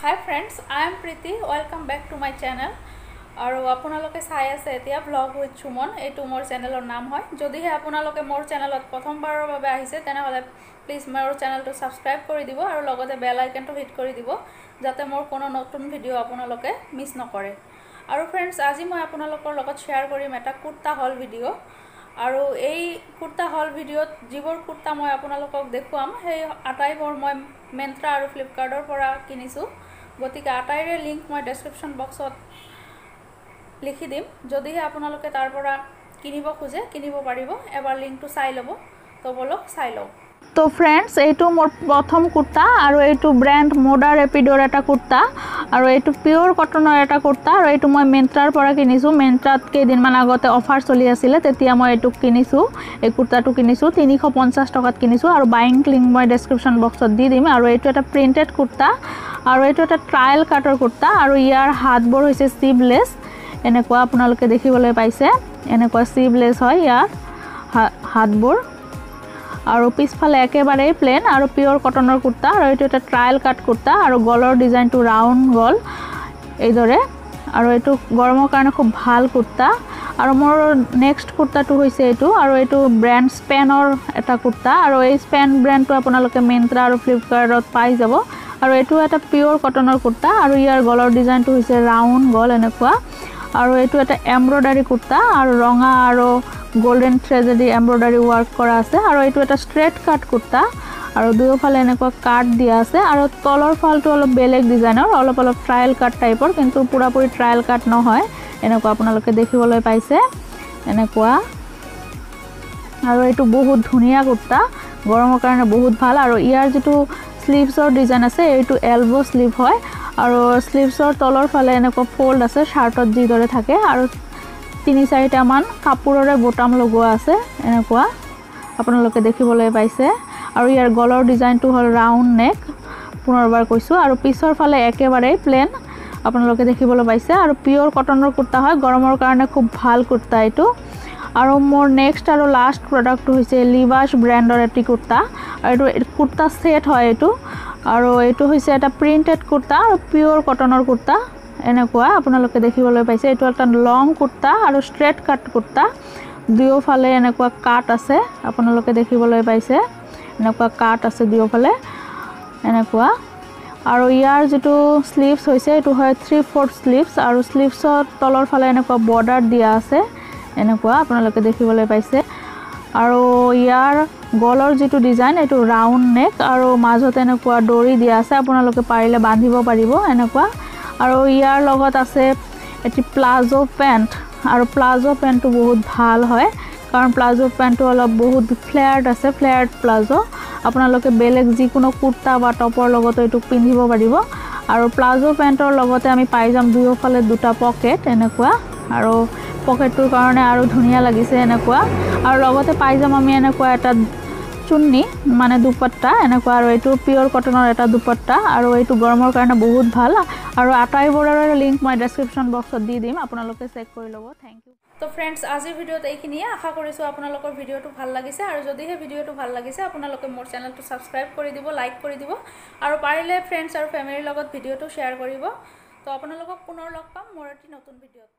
Hi friends, I am Preeti. Welcome back to my channel. আৰু আপোনালোকে চাই আছে এতিয়া ভ্লগ উইথ সুমন। এইটো মোৰ চেনেলৰ নাম হয়। যদিহে আপোনালোকে মোৰ চেনেলত প্ৰথমবাৰৰ বাবে আহিছে, তেনেহ'লে প্লিজ মোৰ চেনেলটো ছাবস্ক্ৰাইব কৰি দিব আৰু লগতে বেল আইকনটো হিট কৰি দিব, যাতে মোৰ কোনো নতুন ভিডিঅ' আপোনালোকে মিছ নকৰে। আৰু ফ্ৰেণ্ডছ, আজি মই আপোনালোকৰ লগত শ্বেয়াৰ কৰিম এটা কুৰ্তা হল ভিডিঅ'। আৰু এই কুৰ্তা হল ভিডিঅ'ত যিবোৰ কুৰ্তা মই আপোনালোকক দেখুৱাম, সেই আটাইবোৰ মই মেণ্ট্ৰা আৰু ফ্লিপকাৰ্টৰ পৰা কিনিছোঁ। গতিকে আটাইৰে লিংক মই ডেছক্ৰিপশ্যন বক্সত লিখি দিম। যদিহে আপোনালোকে তাৰ পৰা কিনিব খোজে, কিনিব পাৰিব। এবাৰ লিংকটো চাই ল'ব। তো ব'লক, চাই লওক। তো ফ্ৰেণ্ডছ, এইটো মোৰ প্ৰথম কুৰ্তা আৰু এইটো ব্ৰেণ্ড মোডা ৰেপিডৰ এটা কুৰ্তা আৰু এইটো পিয়'ৰ কটনৰ এটা কুৰ্তা আৰু এইটো মই মেণ্ট্ৰাৰ পৰা কিনিছোঁ। মেণ্ট্ৰাত কেইদিনমান আগতে অফাৰ চলি আছিলে, তেতিয়া মই এইটো কিনিছোঁ। এই কুৰ্তাটো কিনিছোঁ, 350 টকাত কিনিছোঁ আৰু বাইং লিংক মই ডেছক্ৰিপশ্যন বক্সত দি দিম। আৰু এইটো এটা প্ৰিণ্টেড কুৰ্তা আৰু এইটো এটা ট্ৰায়েল কাটৰ কুৰ্তা আৰু ইয়াৰ হাতবোৰ হৈছে শ্লিভলেছ। এনেকুৱা আপোনালোকে দেখিবলৈ পাইছে, এনেকুৱা শ্লিভলেছ হয় ইয়াৰ হাতবোৰ আৰু পিছফালে একেবাৰেই প্লেইন আৰু পিয়'ৰ কটনৰ কুৰ্তা। আৰু এইটো এটা ট্ৰায়েল কাট কুৰ্তা আৰু গলৰ ডিজাইনটো ৰাউণ্ড গল এইদৰে আৰু এইটো গৰমৰ কাৰণে খুব ভাল কুৰ্তা। আৰু মোৰ নেক্সট কুৰ্তাটো হৈছে এইটো আৰু এইটো ব্ৰেণ্ড স্পেনৰ এটা কুৰ্তা আৰু এই স্পেন ব্ৰেণ্ডটো আপোনালোকে মেণ্ট্ৰা আৰু ফ্লিপকাৰ্টত পাই যাব। আৰু এইটো এটা পিয়'ৰ কটনৰ কুৰ্তা আৰু ইয়াৰ গলৰ ডিজাইনটো হৈছে ৰাউণ্ড গল এনেকুৱা। আৰু এইটো এটা এম্ব্ৰইডাৰী কুৰ্তা আৰু ৰঙা আৰু গল্ডেন থ্ৰেডেদি এম্ব্ৰইডাৰী ৱৰ্ক কৰা আছে। আৰু এইটো এটা ষ্ট্ৰেইট কাট কুৰ্তা আৰু দুয়োফালে এনেকুৱা কাট দিয়া আছে আৰু তলৰ ফালটো অলপ বেলেগ ডিজাইনৰ, অলপ অলপ ট্ৰায়েল কাট টাইপৰ, কিন্তু পূৰাপুৰি ট্ৰায়েল কাট নহয়। এনেকুৱা আপোনালোকে দেখিবলৈ পাইছে এনেকুৱা। আৰু এইটো বহুত ধুনীয়া কুৰ্তা, গৰমৰ কাৰণে বহুত ভাল। আৰু ইয়াৰ যিটো শ্লিভছৰ ডিজাইন আছে, এইটো এলব' শ্লিভ হয় আৰু শ্লিভছৰ তলৰ ফালে এনেকুৱা ফল্ড আছে, শ্বাৰ্টত যিদৰে থাকে, আৰু তিনি চাৰিটামান কাপোৰৰে বুটাম লগোৱা আছে। এনেকুৱা আপোনালোকে দেখিবলৈ পাইছে। আৰু ইয়াৰ গলৰ ডিজাইনটো হ'ল ৰাউণ্ড নেক, পুনৰবাৰ কৈছোঁ। আৰু পিছৰ ফালে একেবাৰেই প্লেইন, আপোনালোকে দেখিবলৈ পাইছে। আৰু পিয়'ৰ কটনৰ কুৰ্তা হয়, গৰমৰ কাৰণে খুব ভাল কুৰ্তা এইটো। আৰু মোৰ নেক্সট আৰু লাষ্ট প্ৰডাক্টটো হৈছে লিভাছ ব্ৰেণ্ডৰ এটি কুৰ্তা আৰু এইটো কুৰ্তা ছেট হয় এইটো। আৰু এইটো হৈছে এটা প্ৰিণ্টেড কুৰ্তা আৰু পিয়'ৰ কটনৰ কুৰ্তা। এনেকুৱা আপোনালোকে দেখিবলৈ পাইছে। এইটো এটা লং কুৰ্তা আৰু ষ্ট্ৰেইট কাট কুৰ্তা। দুয়োফালে এনেকুৱা কাট আছে, আপোনালোকে দেখিবলৈ পাইছে। এনেকুৱা কাট আছে দুয়োফালে এনেকুৱা। আৰু ইয়াৰ যিটো শ্লিভছ হৈছে, এইটো হয় 3/4 শ্লিভছ আৰু শ্লিভছৰ তলৰ ফালে এনেকুৱা বৰ্ডাৰ দিয়া আছে। এনেকুৱা আপোনালোকে দেখিবলৈ পাইছে। আৰু ইয়াৰ গলৰ যিটো ডিজাইন, এইটো ৰাউণ্ড নেক আৰু মাজত এনেকুৱা দৰি দিয়া আছে, আপোনালোকে পাৰিলে বান্ধিব পাৰিব এনেকুৱা। আৰু ইয়াৰ লগত আছে এটি প্লাজো পেণ্ট আৰু প্লাজো পেণ্টটো বহুত ভাল হয়, কাৰণ প্লাজো পেণ্টটো অলপ বহুত ফ্লেয়াৰ্ড আছে, ফ্লেয়াৰ্ড প্লাজো। আপোনালোকে বেলেগ যিকোনো কুৰ্তা বা টপৰ লগতো এইটো পিন্ধিব পাৰিব। আৰু প্লাজো পেণ্টৰ লগতে আমি পাই যাম দুয়োফালে দুটা পকেট এনেকুৱা আৰু পকেটটোৰ কাৰণে আৰু ধুনীয়া লাগিছে এনেকুৱা। আৰু লগতে পাই যাম আমি এনেকুৱা এটা চুন্নি, মানে দুপট্টা এনেকুৱা। আৰু এইটো পিয়'ৰ কটনৰ এটা দুপট্টা আৰু এইটো গৰমৰ কাৰণে বহুত ভাল। আৰু আটাইবোৰৰে লিংক মই ডেছক্ৰিপশ্যন বক্সত দি দিম, আপোনালোকে চেক কৰি ল'ব। Thank U. তো ফ্ৰেণ্ডছ, আজিৰ ভিডিঅ'ত এইখিনিয়ে। আশা কৰিছোঁ আপোনালোকৰ ভিডিঅ'টো ভাল লাগিছে। আৰু যদিহে ভিডিঅ'টো ভাল লাগিছে, আপোনালোকে মোৰ চেনেলটো ছাবস্ক্ৰাইব কৰি দিব, লাইক কৰি দিব আৰু পাৰিলে ফ্ৰেণ্ডছ আৰু ফেমিলিৰ লগত ভিডিঅ'টো শ্বেয়াৰ কৰিব। তো আপোনালোকক পুনৰ লগ পাম মোৰ এটি নতুন ভিডিঅ'ত।